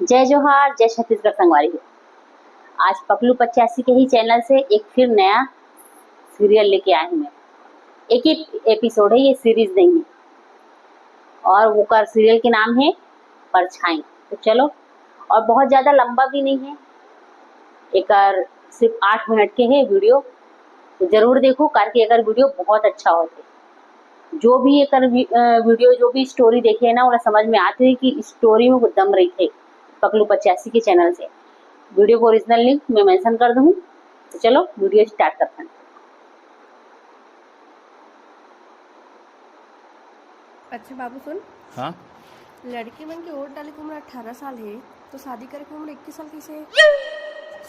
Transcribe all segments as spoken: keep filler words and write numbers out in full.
जय जोहार, जय छत्तीसगढ़ संगवारी हो। आज पकलू पचासी के ही चैनल से एक फिर नया सीरियल लेके आए हूँ मैं। एक ही एपिसोड है, ये सीरीज नहीं है। और ओकर सीरियल के नाम है परछाई। तो चलो, और बहुत ज्यादा लंबा भी नहीं है, एकर सिर्फ आठ मिनट के है वीडियो। तो जरूर देखो, करके एकर वीडियो बहुत अच्छा होते। जो भी एकर वी-, अ, वीडियो, जो भी स्टोरी देखे है ना, ओला समझ में आते है कि स्टोरी में कुछ दम रहिथे। पकलू पचासी के चैनल से वीडियो को ओरिजिनल लिंक मैं मेंशन कर दूँ। तो चलो वीडियो स्टार्ट करते हैं। अच्छा बाबू सुन। हाँ। लड़की मन के वोट डाले के उम्र अठारह साल है, तो शादी करे के उम्र इक्कीस साल कैसे है?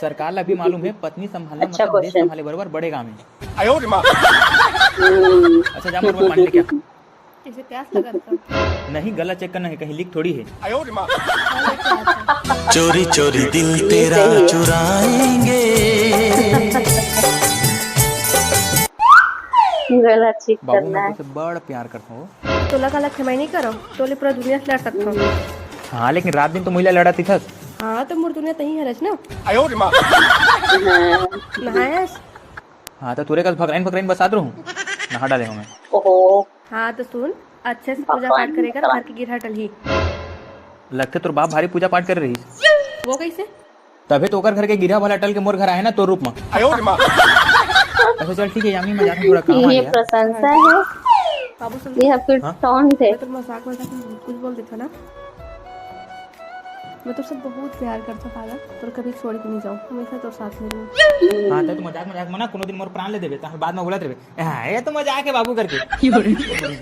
सरकार ला भी मालूम है, पत्नी संभालना अच्छा मतलब देश question। संभाले बरोबर बड़े काम है। आयो रे माँ। अच्छा जा मोर बर पानी लेके आ। कैसे प्यास लगा था? नहीं, गला चेक करना है, कहीं लीक थोड़ी है। आयो रे माँ। चोरी चोरी दिल तेरा चुराएंगे। गला चेक बाबू करना मैं है। तुझसे बड़ प्यार करता हूँ। तोला काला खेमाई नहीं करो, तोले पूरा दुनिया से लड़ सकता हूँ। हाँ, लेकिन रात दिन तो मुइला लड़ा थी थस। हाँ, तो मोर दुनिया तही हरस ना। आयो रे माँ। नहायस? हाँ, तो तुरे कस भकराइन भकराइन बसात रहूँ, नहा डाले हूँ मैं। ओहो। हाँ, तो सुन, अच्छे से पूजा पाठ करे कर, घर के गिरहा टलही। लगथे तोर बाप भारी पूजा पाठ करे रहिस। वो कैसे? तभे तो ओकर घर के गिरहा भला टल के मोर घर आए ना तोर रूप में। आयो रे माँ। अच्छा चल ठीक है यामी, मजाक में थोड़ा काम आ ये गया। प्रशंसा है। बाबू सुन, ये फिर हाँ? टॉन्ट है। मैं तो मजाक मजाक में कुछ बोल देता ना। मैं तोर से बहुत प्यार करता पागल, तोर कभी छोड़ के नहीं जाऊँ, हमेशा तोर साथ में रहूँ। हाँ, तो मजाक मजाक में ना कोनो दिन मोर प्राण ले देबे, तो बाद में बोलत रहबे, "हाँ, ये तो मजाक है बाबू" करके।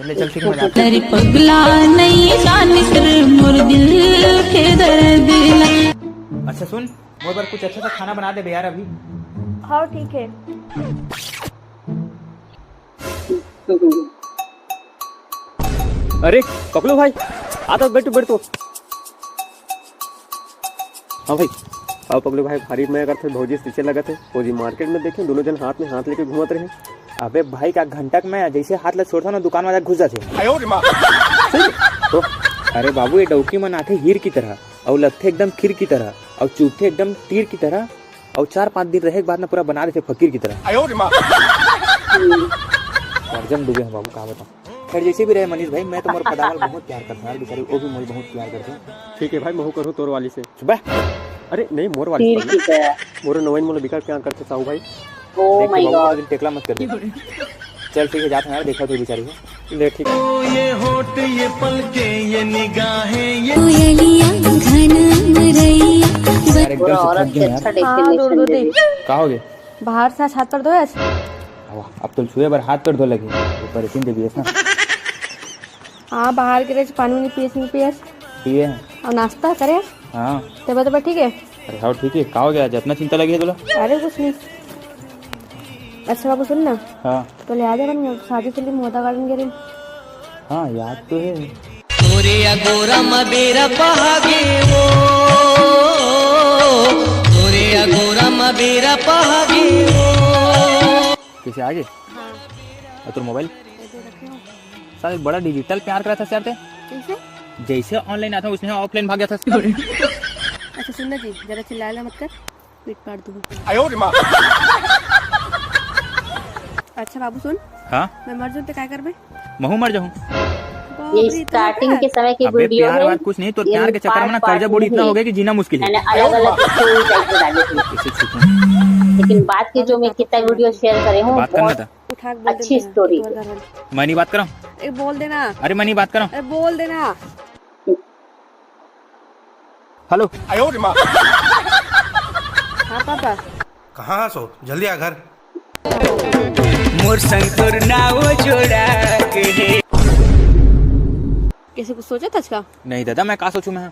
ले चल ठीक है, मजाक। तेरी पगला नहीं जाने तेरे मोर दिल के दर्द ला। अच्छा सुन, मोर बर कुछ अच्छा सा खाना बना देबे यार अभी। हाँ ठीक है। अरे पकलू भाई, आ तो बैठो बैठो। हाँ भाई, आओ पकलू भाई, भारी मया करथे भौजी से पीछे लगा थे। भौजी मार्केट में देखे दोनों जन हाथ में हाथ लेके घूमत रहे। अबे भाई का घंटा के मैं जैसे हाथ ला छोड़ता ना दुकान वाला घुस जाथे। आयो रे माँ। सही? तो, अरे बाबू ये डौकी मन आथे हीर की तरह, और लगथे एकदम खीर की तरह, और चुभथे एकदम तीर की तरह, और चार पांच दिन रहे के बाद ना पूरा बना देथे फकीर की तरह। आयो रे माँ। करजा में डूबे हैं बाबू, का बताऊं। खैर जैसे भी रहे मनीष भाई, मैं तो मोर पदावल बहुत प्यार करता हूँ यार, बेचारी वो भी मोर बहुत प्यार करते हैं। ठीक है भाई, महू करूँ तोर वाली से। सुबह। अरे नहीं, मोर वाली से। मोर नवाइन मोला बिकट प्यार करते साहू भाई। Oh देख के my बाबू God। दिन टेकला मत कर दे। चल ठीक है, जात हूँ यार, देखा तू बेचारी को। ले ठीक है। ये होठ, ये पलके, ये निगाहें, ये कोयलिया घन अंगरैया। यार एकदम से थक गया यार। हाँ, दो, दो दे। का हो गया? बाहर से आज हाथ पैर धोए आज? अब तो छुए बर हाथ पैर धो लगे। ऊपर इतनी देवी है ना। हाँ, बाहर के रहे, पानी नहीं पिए, नहीं पिए। पिए हैं। और नाश्ता करे? हाँ। तबीयत तबीयत ठीक है? अरे हाँ, ठीक है। का हो गया? जितना चिंता लगी है तोला? अरे कुछ नहीं। अच्छा बाबू सुन ना। हाँ। तो ले आ जा, अपन शादी के लिए मोहता गार्डन के लिए। हाँ, याद तो है। तोरे अगोरा म बेरा पहागे वो, तोरे अगोरा म बेरा पहागे वो। कैसे आगे? हाँ। और तोर मोबाइल? ये दे रखे हो। साला एक बड़ा डिजिटल प्यार करा था यार ते। कैसे? जैसे ऑनलाइन आता उसने ऑफलाइन भाग गया था। अच्छा सुन ना जी, ज्यादा चिल्लाला मत कर, पीट पाड़ दूँ। आयो रे माँ। अच्छा बाबू सुन। हाँ? मैं मर जाऊँ तो क्या करबे? महू मर जाऊँ। ये स्टार्टिंग के समय की वीडियो है। अबे प्यार वार कुछ नहीं, तो प्यार के चक्कर में ना कर्जा बोर्ड इतना हो गया कि जीना मुश्किल है। मैंने अलग-अलग स्टोरी टाइप से डाली थी। कैसे छुपूं? लेकिन बात की जो मैं कितना वीडियो शेयर करे हूँ, बात करना बहुत था। उठा के बोल अच्छी देना स्टोरी। मैं नहीं बात करूँ। ए, बोल देना। अरे मैं नहीं बात करूँ। ए, बोल देना। हेलो। आयो रे माँ। हाँ पापा। कहाँ हस हो? जल्दी आ घर। मोर संग तोर नाव जोड़ा के हे। कैसे कुछ सोचा था इसका? नहीं दादा, मैं का सोचूं मैं?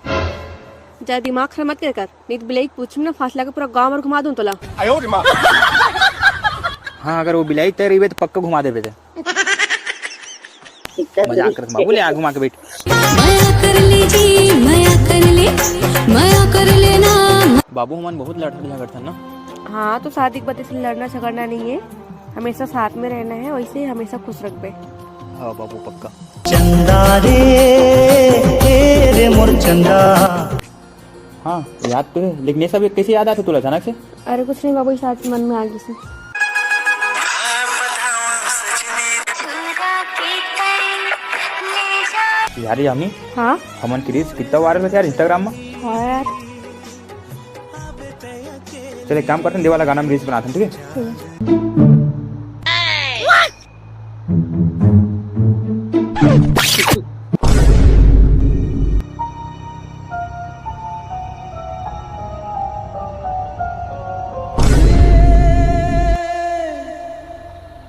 जा दिमाग खराब मत कर कर, नहीं तो बिलाई पूछ में ना फांस लगा पूरा गांव भर घुमा दूं तोला। आयो रे माँ। हाँ, अगर वो बिलाई तय रही तो पक्का घुमा देबे ते। मजाक करत बाबू, ले आ घुमा के बैठ। मया कर ले जी, मया कर ले, मया कर लेना। बाबू हमन बहुत लड़ झगड़थन ना। हाँ, तो शादी के बाद इसलिए लड़ना झगड़ना नहीं है, हमेशा साथ में रहना है, वैसे ही हमेशा खुश रखबे। हाँ बाबू, पक्का। चंदा रे, ए रे मोर चंदा। हाँ, याद तो है, लेकिन ये सब कैसे याद आथे तुला अचानक से? अरे कुछ नहीं बाबू, इस आज मन में आ गई थी। यार यामी, हाँ? हमन की रील्स कितना वायरल होथे यार Instagram में। हाँ यार। चल एक काम करते हैं, ये वाला गाना में रील्स बनाते हैं, ठीक है? ठीक है।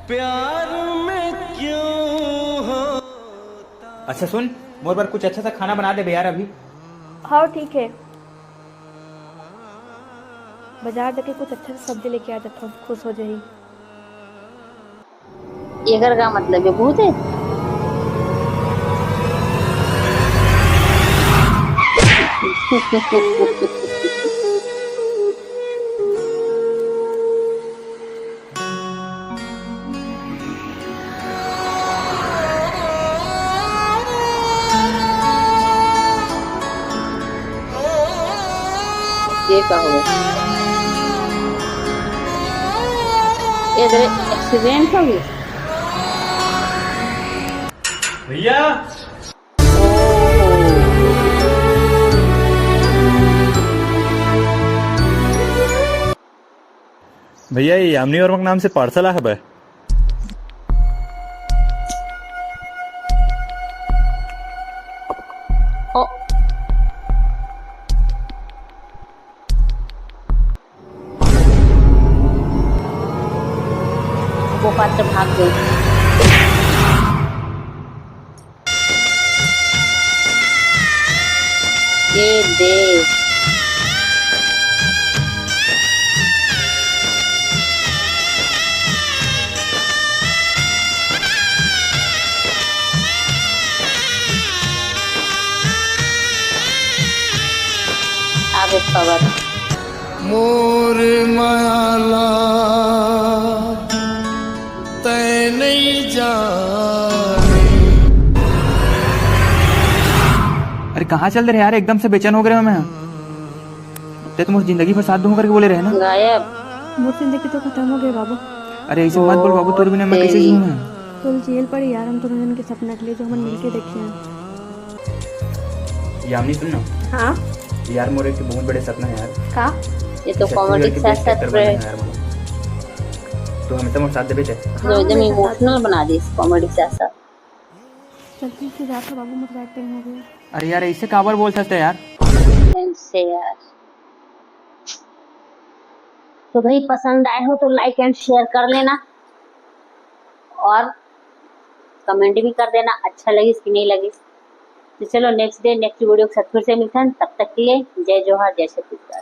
प्यार में क्यों होता। अच्छा सुन, मोर बर कुछ अच्छा सा खाना बना देबे यार अभी। हाँ ठीक है, बाजार जाके कुछ अच्छा सा सब्जी लेके आ जाता हूँ, खुश हो जाही। एकर का मतलब है, भूत है? ये का हो? ये तेरे एक्सीडेंट हो गया? भैया। भैया, ये यामिनी वर्मा के नाम से पार्सल आए हवे। ओ। वो पात्र भाग गई। ये दे। आगे खबर। मोर माया ला तै नहीं जाने। अरे कहाँ चल दे रहे यार, एकदम से बेचैन हो गए हो मैं। ते तो मोर जिंदगी भर साथ दूंगा करके बोले रहे ना। गायब। मोर जिंदगी तो खत्म हो गई बाबू। अरे ऐसे मत बोल बाबू, तोर बिना मैं कैसे जीऊँ मैं? चल जियल पड़ी यार, हम दोनों जन के सपना के लिए जो हमन मिलके देखे हैं। यामिनी सुन ना। हाँ? यार मोर एक बहुत बड़े सपना है यार। का? ये तो छत्तीसगढ़ कॉमेडी के के साथ बेस्ट साथ एक्टर बनना रहे। है यार मोला। तो हमेशा मोर साथ देबे ते। तो एकदम इमोशनल बना दिस कॉमेडी के साथ साथ। चल ठीक है, जा तो बाबू, मोर जाए टाइम हो गया। अरे यार ऐसे काबर बोल सकते यार? ऐसे यार। तो भाई पसंद आए हो तो लाइक एंड शेयर कर लेना और कमेंट भी कर देना, अच्छा लगिस कि नहीं लगिस। तो चलो नेक्स्ट डे नेक्स्ट वीडियो के साथ फिर से मिलते हैं, तब तक के लिए जय जोहार, जय छत्तीसगढ़।